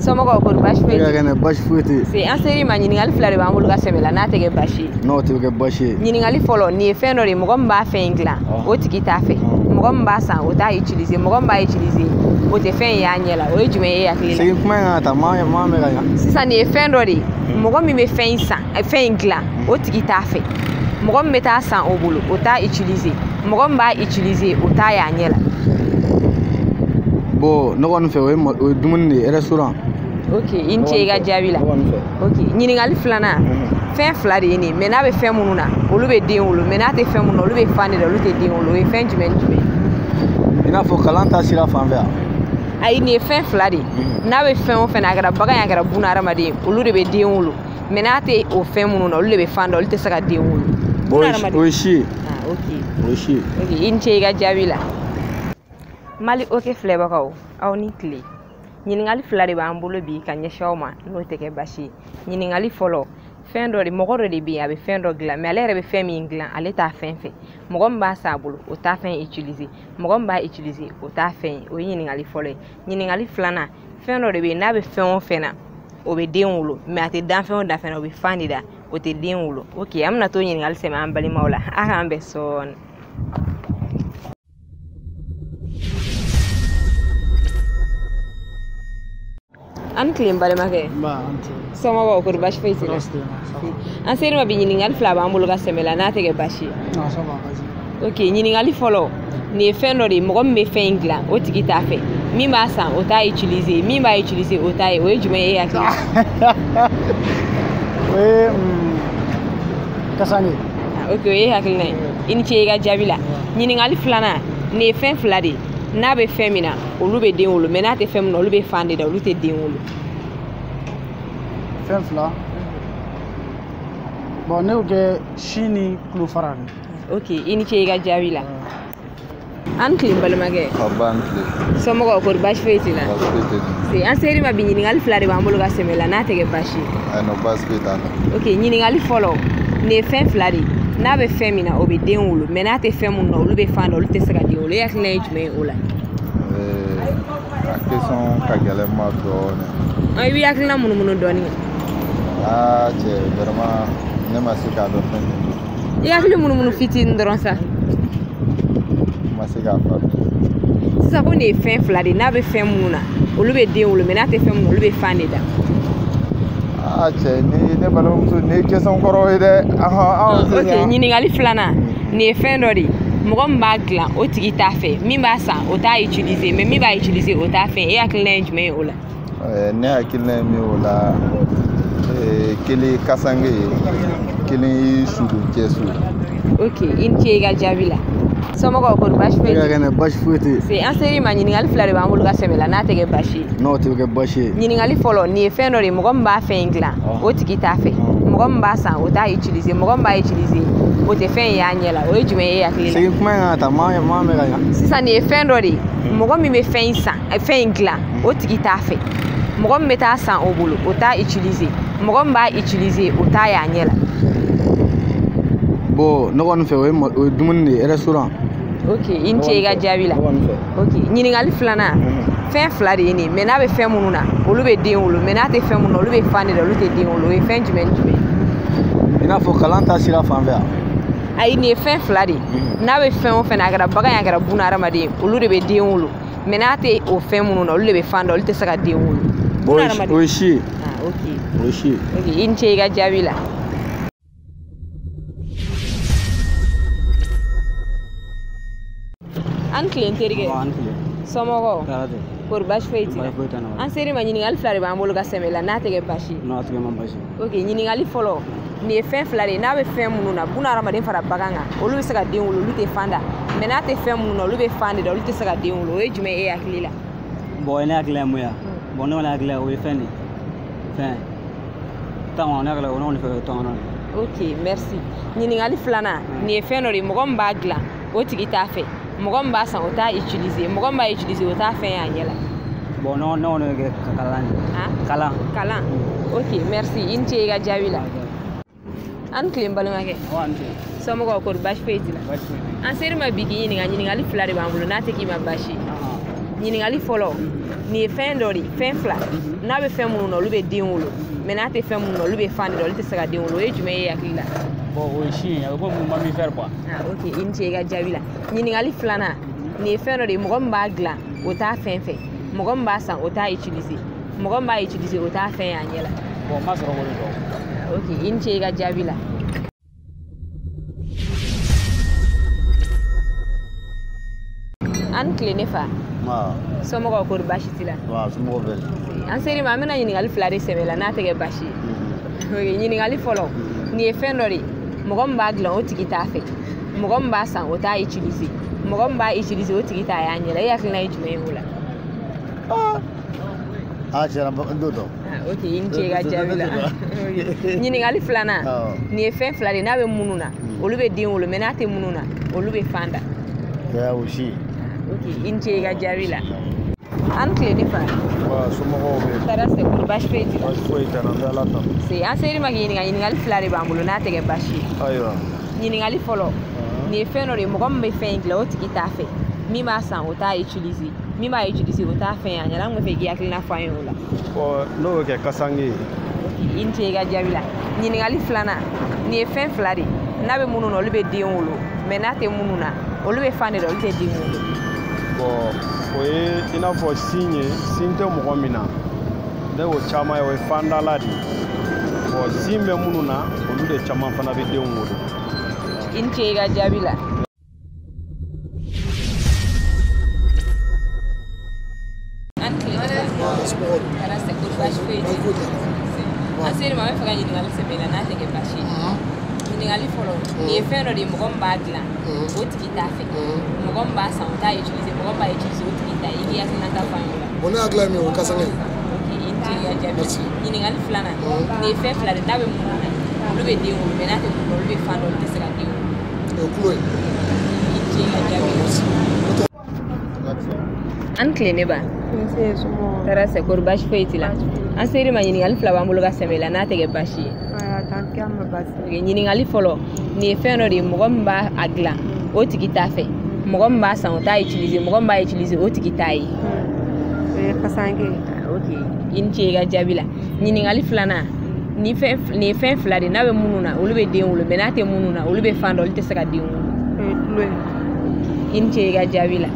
Somɔgɔw kɔni baasi foyi tɛ? Kɛnɛ baasi foyi tɛ. Se an ser'i ma, ɲininkali fila de b'an bolo ka sɛmɛ la, n'a tɛ kɛ baasi ye. N'o tɛ kɛ baasi ye. Ɲininkali fɔlɔ, nin ye fɛn dɔ de ye, mɔgɔ min b'a fɛn in dilan, o tigi t'a fɛ. Mɔgɔ min b'a san, o t'a utiliser. Mɔgɔ min b'a utiliser, o tɛ fɛn in y'a ɲɛ la. O ye jumɛn ye e hakili la? Segin kuma in kan ka taa, maa mɛn ka ɲa. Sisan nin ye fɛn dɔ de ye, mɔgɔ min bɛ fɛn in san, fɛn in dilan, o tigi t'a fɛ. Mɔgɔ min bɛ taa san o bolo, o t'a utiliser. Mɔgɔ min b'a utiliser, o t'a y'a ɲɛ la. Bon, ne kɔni fɛ o ye dumuni de ye, restaurant. Ok, i ni ce i ka jaabi la. Ok, ɲininkali filanan, fɛn fila de ye nin ye, mais n'a bɛ fɛn minnu na, olu bɛ den wolo, mais n'a tɛ fɛn minnu na, olu bɛ fan de la, olu tɛ den wolo. O ye fɛn jumɛn ni jumɛn ye? I n'a fɔ kalan ta sira fan fɛ wa? Ayi, nin ye fɛn fila de ye, n'a bɛ fɛn o fɛn na, a kɛra bagan ye, a kɛra buna hadamaden ye, olu de bɛ den wolo, mais n'a tɛ o fɛn minnu na, olu de bɛ fan da, olu tɛ se ka den wolo. O ye si ye. Ah, ok. O ye si ye. Ok, i ni ce i ka jaabi la. Mali OK filɛbagaw, aw ni tile. Ɲininkali fila de b'an bolo bi ka ɲɛsin aw ma, n'o tɛ kɛ baasi ye. Ɲininkali fɔlɔ, fɛn dɔ de, mɔgɔ dɔ de bɛ yen, a bɛ fɛn dɔ dilan, mais ale yɛrɛ bɛ fɛn min dilan, ale t'a fɛn fɛ. Mɔgɔ min b'a san a bolo, o t'a fɛn utiliser. Mɔgɔ min b'a utiliser, o t'a fɛn ye. O ye ɲininkali fɔlɔ ye. Ɲininkali filanan, fɛn dɔ de bɛ yen, n'a bɛ fɛn o fɛn na, o bɛ den wolo, mais a tɛ dan fɛn o dan fɛn na, o bɛ fan de da, o tɛ den wolo. Ok, an bɛna t'o ɲininkali sɛmɛ an balimaw la. A k'an bɛn sɔɔni. An tilen balimakɛ. Somɔgɔw kɔri baasi foyi t'i la? An ser'i ma bi, ɲininkali fila b'an bolo ka sɛmɛ la, n'a tɛ kɛ baasi ye. Ok, ɲininkali fɔlɔ, nin ye fɛn dɔ de ye, mɔgɔ min bɛ fɛn in dilan, o tigi t'a fɛ. Min b'a san, o t'a utiliser. Min b'a utiliser, o t'a ye. O ye jumɛn ye e hakili la? O ye kasange. Ok, o ye hakilina ye. I ni ce i ka jaabi la. Ɲininkali filanan, nin ye fɛn fila de ye, n'a bɛ fɛn min na, olu bɛ den wolo, mais n'a tɛ fɛn min na, olu bɛ fan de da, olu tɛ den wolo. Fɛn fila. Bon, ne y'o kɛ si ni tulo fara de. Ok, i ni ce i ka jaabi la. An tilen balimakɛ. Ba an tile. Somɔgɔw kɔri baasi foyi t'i la? Baasi foyi tɛ. Se an ser'i ma bi, ɲininkali fila de b'an bolo ka sɛmɛ la, n'a tɛ kɛ baasi ye. Ayi, non, baasi foyi t'a la. Ok, ɲininkali fɔlɔ, nin ye fɛn fila de ye, n'a bɛ fɛn min na, o bɛ den wolo, mais n'a tɛ fɛn minnu na, olu bɛ fan da, olu tɛ se ka den wolo. E hakilina ye jumɛn ye o la? A question ka gɛlɛn ma dɔɔnin. I b'i hakilina munumunu dɔɔnin. Aa cɛ, vraiment ne ma se k'a dɔn fɛn min don. I hakili munumunu fitinin dɔrɔn sa. N ma se k'a faamu. Sisan ko nin ye fɛn fila de ye, n'a bɛ fɛn minnu na, olu bɛ den wolo, mais n'a tɛ fɛn minnu na, olu bɛ fan de da. Aa cɛ, ni ne balimamuso, nin ye question kɔrɔ ye dɛ. Ok, ɲininkali filanan, nin ye fɛn dɔ de ye, mɔgɔ min b'a dilan, o tigi t'a fɛ. Min b'a san, o t'a utiliser, mais min b'a utiliser, o t'a fɛ. E hakilina ye jumɛn ye o la? Ne hakilina ye min ye o la, kelen ye kasange ye, kelen ye sudon cɛso ye. Ok, i ni ce i ka jaabi la. Somɔgɔw kɔri baasi foyi tɛ? Kɛnɛ baasi foyi tɛ. Se an ser'i ma, ɲininkali fila de b'an bolo ka sɛmɛ la, n'a tɛ kɛ baasi ye. N'o tɛ kɛ baasi ye. Ɲininkali fɔlɔ, nin ye fɛn dɔ de ye, mɔgɔ min b'a fɛn in dilan, o tigi t'a fɛ. Mɔgɔ min b'a san, o t'a utiliser. Mɔgɔ min b'a utiliser, o tɛ fɛn in y'a ɲɛ la. O ye jumɛn ye e hakili la? Segin kuma in kan ka taa, maa mɛn ka ɲa. Sisan nin ye fɛn dɔ de ye, mɔgɔ min bɛ fɛn in san, fɛn in dilan, o tigi t'a fɛ. Mɔgɔ min bɛ taa san o bolo, o t'a utiliser. Mɔgɔ min b'a utiliser, o t'a y'a ɲɛ la. Bon, ne kɔni fɛ o ye dumuni de ye, restaurant. Ok, i ni ce i ka jaabi la. Ok, ɲininkali filanan, fɛn fila de ye nin ye, mais n'a bɛ fɛn minnu na, olu bɛ den wolo, mais n'a tɛ fɛn minnu na, olu bɛ fan de da, olu tɛ den wolo. O ye fɛn jumɛn ni jumɛn ye? I n'a fɔ kalan ta sira fan fɛ wa? Ayi, nin ye fɛn fila de ye, n'a bɛ fɛn o fɛn na, a kɛra bagan ye, a kɛra buna hadamaden ye, olu de bɛ den wolo, mais n'a tɛ o fɛn minnu na, olu de bɛ fan da, olu tɛ se ka den wolo. O ye si ye. Ah, ok. O ye si ye. Ok, i ni ce i ka jaabi la. An tilen terikɛ. Somɔgɔw kɔri baasi foyi t'i la? An ser'i ma, ɲininkali fila de b'an bolo ka sɛmɛ la, n'a tɛ kɛ baasi ye. Non, a tɛ kɛ baasi ye. Ok, ɲininkali fɔlɔ, nin ye fɛn fila de ye, n'a bɛ fɛn minnu na, buna hadamaden fara bagan kan, olu bɛ se ka den wolo, olu tɛ fan da, mais n'a tɛ fɛn minnu na, olu bɛ fan de da, olu tɛ se ka den wolo. O ye jumɛn ye e hakili la? Bon, ne hakili la ye mun ye? Bon, ne kɔni hakili la o ye fɛn de ye, fɛn tɔn, ne hakili la o ne kɔni fɛ o ye tɔn de. Ok, merci. Ɲininkali filanan, nin ye fɛn dɔ de ye, mɔgɔ min b'a dilan, o tigi t'a fɛ. Mɔgɔ min b'a san, o t'a utiliser. Mɔgɔ min b'a utiliser, o t'a fɛn y'a ɲɛ la. Bon, ne kɔni bɛ kɛ kalan de. Kalan. Kalan. Ok, merci. I ni ce i ka jaabi la. An tilen balimakɛ. An tilen. Somɔgɔw kɔri baasi foyi t'i la? Baasi foyi tɛ. An ser'i ma bi k'i ɲininka, ɲininkali fila de b'an bolo, n'a tɛ k'i ma baasi ye. Ɲininkali fɔlɔ, Nin ye fɛn dɔ de ye, fɛn fila. N'a bɛ fɛn minnu na olu bɛ den wolo, mais n'a tɛ fɛn minnu na olu bɛ fan de la, olu tɛ se ka den wolo. O ye jumɛn ye hakili la? Bon, o ye sin ye, a bɛ komi mammifère quoi. Ah, ok, i ni ce i ka jaabi la. Ɲininkali filanan, nin ye fɛn dɔ de ye, mɔgɔ min b'a dilan o t'a fɛn fɛ, mɔgɔ min b'a san o t'a utiliser, mɔgɔ min b'a utiliser o t'a fɛn ye a ɲɛ la. Bon, n ma sɔrɔ k'o de dɔn. Ok, i ni ce i ka jaabi la. An tile ne fa. Somɔgɔw kori baasi t'i la? Somɔgɔw bɛ. An ser'i ma, an bɛna ɲininkali fila de sɛbɛn la n'a tɛ kɛ baasi ye. Ok, ɲininkali fɔlɔ, nin ye fɛn dɔ de ye, mɔgɔ min b'a dilan o tigi t'a fɛ, mɔgɔ min b'a san o t'a utiliser, mɔgɔ min b'a utiliser o tigi t'a y'a ɲɛ la. E hakilina ye jumɛn ye o la? Ah, tiɲɛna n t'o dɔn. Ok, i ni ce i ka jaabi la. Ɲininkali filanan, nin ye fɛn fila de ye, n'a bɛ minnu na olu bɛ den wolo, mais n'a tɛ minnu na olu bɛ fan da. O si. Ok, i ni ce i ka jaabi la. An tile ne fa. Somɔgɔw bɛ. Tɔɔrɔ tɛ, kori baasi foyi t'i la? Baasi foyi tɛ n na, n bɛ Ala tanu. An ser'i ma k'i ɲininka, ɲininkali fila de b'an bolo n'a tɛ kɛ baasi ye. Ayiwa. Ɲininkali fɔlɔ, nin ye fɛn dɔ de ye, mɔgɔ min bɛ fɛn in dilan o tigi t'a fɛ, min b'a san o t'a utiliser, min b'a utiliser o t'a fɛn ye a ɲɛ la. An tun bɛ fɛ k'i hakilina fɔ an ye o la. Bon, n'o bɛ kɛ kasange ye. Ok, i ni ce i ka jaabi la. Ɲininkali filanan, nin ye fɛn fila de ye, n'a bɛ minnu na olu bɛ den wolo, mais n'a tɛ minnu na olu bɛ fan de la, olu tɛ den wolo. Bon, o ye i n'a fɔ sin ye, sin tɛ mɔgɔ min na, ne y'o caman ye, o ye fandala de ye. Bon, sin bɛ minnu na olu de caman fana bɛ denw wolo. I ni ce i ka jaabi la. An tile. Tɔɔrɔ tɛ, kori baasi foyi t'i la? An ser'i ma, an bɛ fɛ ka ɲininkali sɛbɛn i la n'a tɛ kɛ baasi ye. Ɲininkali fɔlɔ, nin ye fɛn dɔ de ye, mɔgɔ min b'a dilan o tigi t'a fɛ, mɔgɔ min b'a san o t'a utiliser, mɔgɔ min b'a utiliser o tigi t'a ye. I k'i hakilinata fɔ an ye o la. Bon, ne hakili ye min ye, o ye kasange ye. Ok, i ni ce i ka jaabi la. Ɲininkali filanan, nin ye fɛn fila de n'a bɛ minnu na olu bɛ den wolo, mais n'a tɛ minnu na olu bɛ fan dɔ, olu tɛ se ka den wolo. O ye kulo ye. I ni ce i ka jaabi la. An tile ne ba. Tɔɔrɔ tɛ, kori baasi foyi t'i la? An ser'i ma, ɲininkali fila b'an bolo ka sɛbɛn i la n'a tɛ kɛ baasi ye. Ɲininkali fɔlɔ, nin ye fɛn dɔ de ye, mɔgɔ min b'a a dilan o tigi t'a fɛ, mɔgɔ min b'a san o t'a utiliser, mɔgɔ min b'a utiliser o tigi t'a ye. O ye kasange ye. Ok, i ni ce i ka jaabi la. Ɲininkali filanan, nin ye fɛn fila de ye, n'a bɛ minnu na olu bɛ den wolo, mais n'a tɛ minnu na olu bɛ fan dɔ, olu tɛ se ka den wolo. O ye tulo ye. I ni ce i ka jaabi la.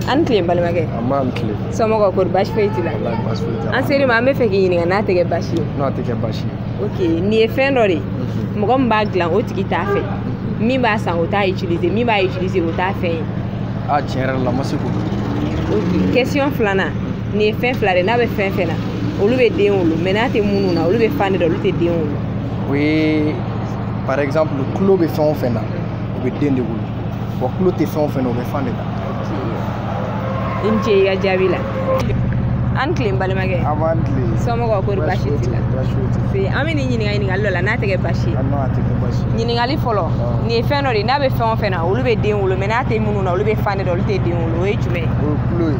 An tile n balimakɛ. A ma tile. Somɔgɔw kori baasi foyi t'i la? Walahi baasi foyi t'a la. An ser'i ma, an bɛ fɛ k'i ɲininka n'a tɛ kɛ baasi ye. N'o tɛ kɛ baasi ye. Ok, nin ye fɛn dɔ de ye, mɔgɔ min b'a dilan o tigi t'a fɛ, min b'a san o t'a utiliser, min b'a utiliser o t'a fɛn ye. Ah, tiɲɛ yɛrɛ la n ma se k'o dɔn. Ok, question filanan, nin ye fɛn fila de ye, n'a bɛ fɛn fɛn na olu bɛ den wolo, mais n'a tɛ minnu na olu bɛ fan de la, olu tɛ den wolo. O ye par exemple tulo bɛ fɛn o fɛn na o bɛ den de wolo, wa tulo tɛ fɛn o fɛn na o bɛ fan de la. I ni ce i ka jaabi la. An tile n balimakɛ. An b'an tile. Somɔgɔw kori baasi t'i la? Baasi foyi t'i la. An bɛ nin ɲininka ɲininkali dɔ la n'a tɛ kɛ baasi ye. Non, a tɛ kɛ baasi ye. Ɲininkali fɔlɔ, nin ye fɛn dɔ de ye, n'a bɛ fɛn o fɛn na olu bɛ den wolo, mais n'a tɛ minnu na olu bɛ fan de la, olu tɛ den wolo. O ye jumɛn ye? O ye tulo ye.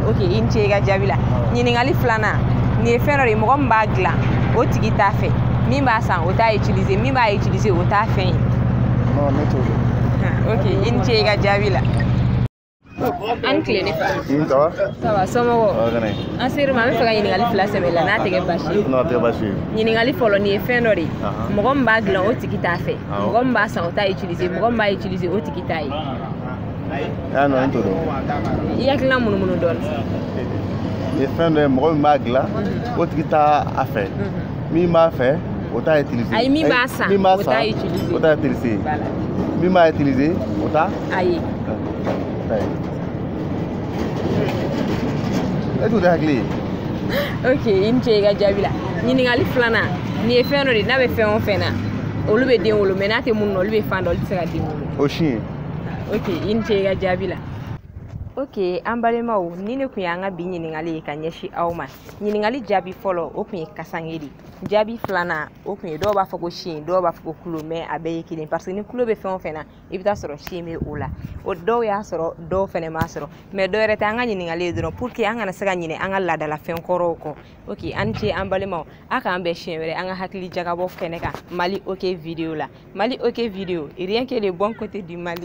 Ok, i ni ce i ka jaabi la. Ɲininkali filanan, nin ye fɛn dɔ de ye, mɔgɔ min b'a dilan o tigi t'a fɛ, min b'a san o t'a utiliser, min b'a utiliser o t'a fɛn ye. Non, ne t'o dɔn. Ok, i ni ce i ka jaabi la. An tile ne fa. Ça va? Ça va, somɔgɔw? Kɛnɛ. An ser'i ma, an bɛ fɛ ka ɲininkali fila sɛbɛn i la n'a tɛ kɛ baasi ye. Non, a tɛ kɛ baasi ye. Ɲininkali fɔlɔ, nin ye fɛn dɔ de ye, mɔgɔ min b'a dilan o tigi t'a fɛ, mɔgɔ min b'a san o t'a utiliser, mɔgɔ min b'a utiliser o tigi t'a ye. Ah non, n t'o dɔn. I hakilina munumunu dɔɔni. Nin ye fɛn dɔ ye, mɔgɔ min b'a dilan o tigi t'a a fɛ, min b'a fɛ o t'a utiliser. Ayi, min b'a san o t'a utiliser. O t'a utiliser. Voilà. Min b'a utiliser o t'a. Ayi. E t'o tɛ hakili ye. Ok, i ni ce i ka jaabi la. Ɲininkali filanan, nin ye fɛn dɔ de ye, n'a bɛ fɛn o fɛn na olu bɛ den wolo, mais n'a tɛ minnu na olu bɛ fan dɔ, olu tɛ se ka den wolo. O sin ye. Ok, i ni ce i ka jaabi la. Ok, an balimaw, ni ne kun y'an ka bi ɲininkali ye ka ɲɛsin aw ma. Ɲininkali jaabi fɔlɔ, o kun ye kasange de ye. Jaabi filanan, o kun ye dɔw b'a fɔ ko sin, dɔw b'a fɔ ko kulo, mais a bɛɛ ye kelen, parce que ni kulo bɛ fɛn o fɛn na i bɛ taa sɔrɔ sin bɛ o la. O dɔw y'a sɔrɔ, dɔw fɛnɛ m'a sɔrɔ, mais dɔw yɛrɛ tɛ an ka ɲininkali ye dɔrɔn pour que an kana se ka ɲinɛ an ka laadalafɛn kɔrɔw kɔ. Ok, an ni ce an balimaw, a k'an bɛn siɲɛ wɛrɛ an ka hakili jagabɔ kɛnɛ kan Mali OK Vidéo la. Mali OK Vidéo, rien que le bon côté du Mali.